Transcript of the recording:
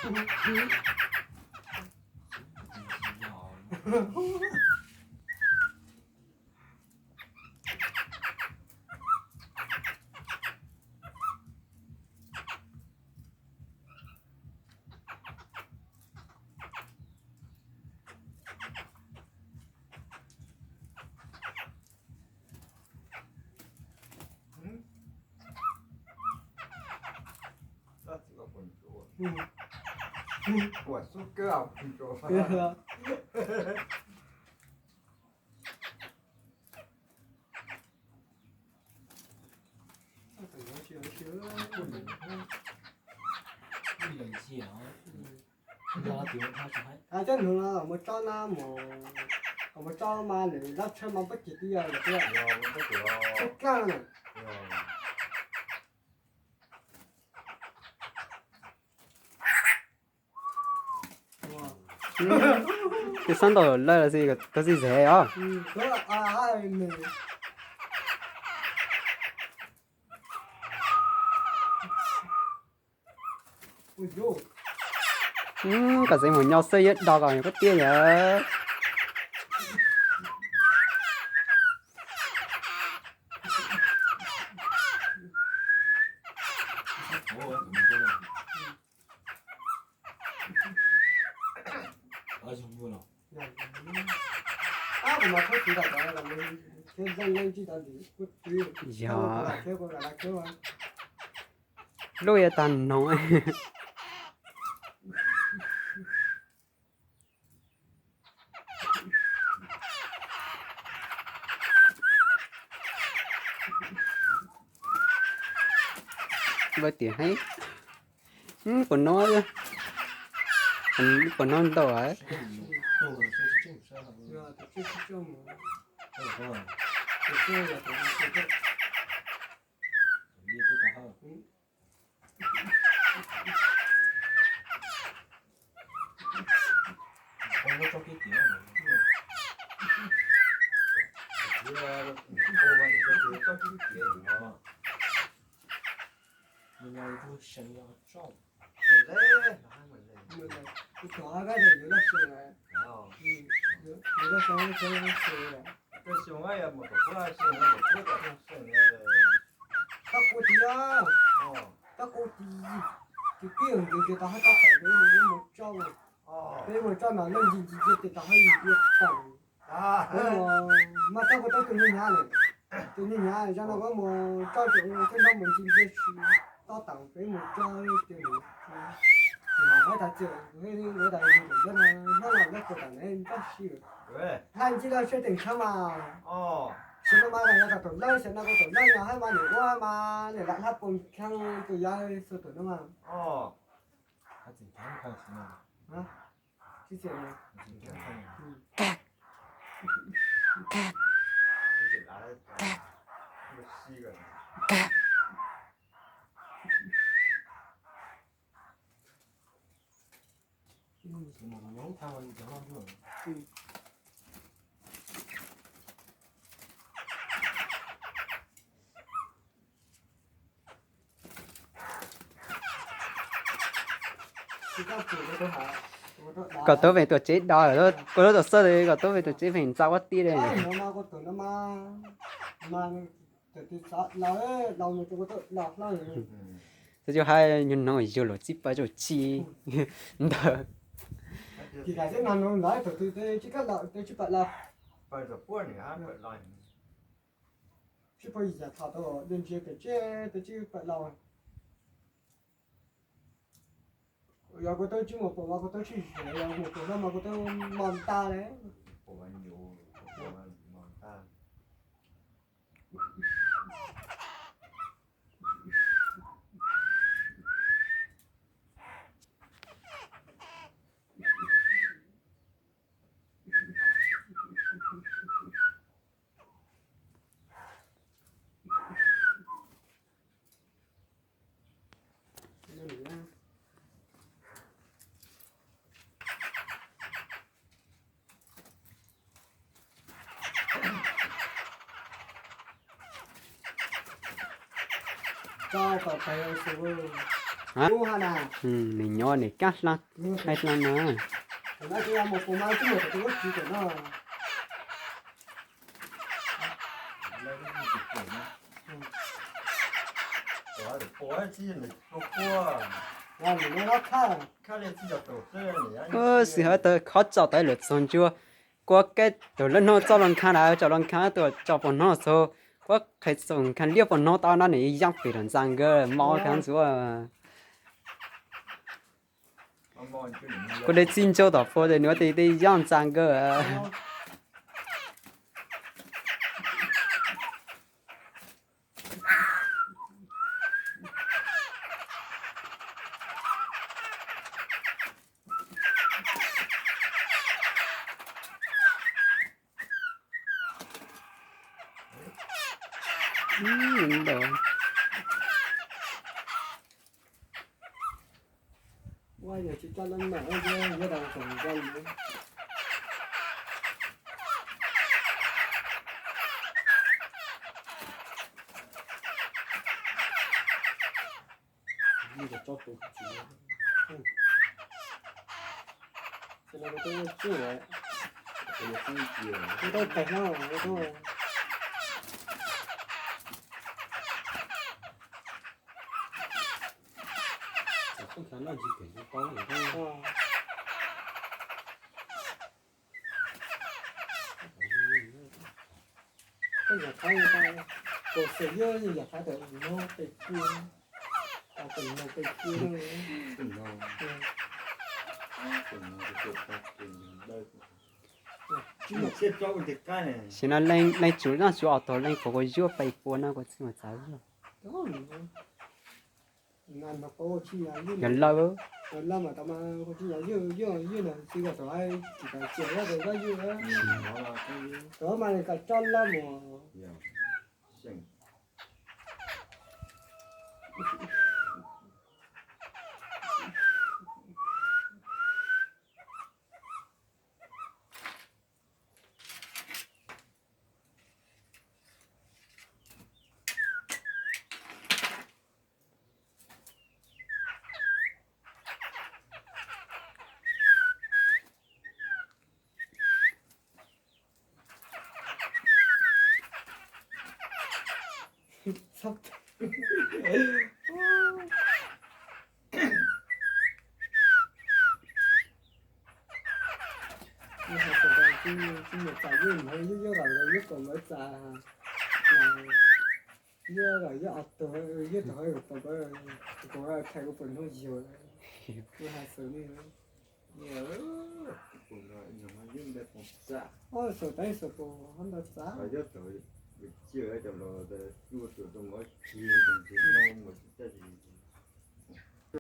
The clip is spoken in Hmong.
Cov nws no mus tso na mus, kom mus tso mas nws dab tsheb mas pob cim twb yog lawm thiab. Tsheb daj na. Twb xob ntaus lawm los xij, koj xij zem os. Kom xeev mus nyo xwb, yuav do kom koj tiag yom. Yog. Lub yuav tag noog. Lawv tias, heeb, puas nov, puas nov ntau. Tau kuv tis, tau kuv tis, tis pib ntxiv ces tau hab tau tawm peb mus tso, peb mus tso no leej ntsis ntsis ces tau hab ntsis ntsis tawm. Mas tau kuv tau tus niag hnyav lawm, tus niag hnyav zog no koj mus tso tus niag nrog mus ntsis ntsis tso tawm peb mus tso ces mus hab tas txiv, hab tas yug tus dab no hnub no lawv puas tawm ne nrog sib hab ntsis lawv sab teem tshab mas. Sim no mas yog tas tus lawb xyov no koj tus lawb no hab mas nws ua mas nws lam hab poob kheej tus yawg xu tus no mas. Kom Tub Feem tuam tsev do, kuv lub tuam xawb kom Tub Feem tuam tsev feem ntxa ua tij li. Txawm tus hais nyuag no yug los txij pab caum tsib ntawd. Tsis pom yam thaum tau ntsia pem tseb tes tsib pam los. Yog kuv twb tsis mus pom mas kuv twb tsis zem, yog mus pom no mas kuv twb mos ntag li. Tso kom pais xus. Nws nyob nws kab hla, hla no. Xwm hawv tawm khov tsom tawm lawm txog ncua. Kuab kab tawm lawm no txoj los nkha na, tsom los nkha tuaj tsom pom no txog. Kuab qhais txog nkha liab pom no tau na nws yeej pem los ntxa nkawd mos khav ntxuav. Kuv de txij ncauj tom puag tes nws ua tes tej yaj ntxa nkawd. Koj yog qhov, kuv xav yog yog qhov tawm no pem kuv, tawm no pem kuv. Sim no leej, leej tsuv noj tsuv os tog leej kuv kuv yuav pem kuv no kuv txij mus txav yog. Yog lawm. Tsis muaj txav yeej, yeej kom lawv txav, yeej kom yeej ob tug, yeej tug kuv thaij kuv puas hnub yug, kuv hais xwb ne. Ob xav teeb xav pus hab ntawd txav.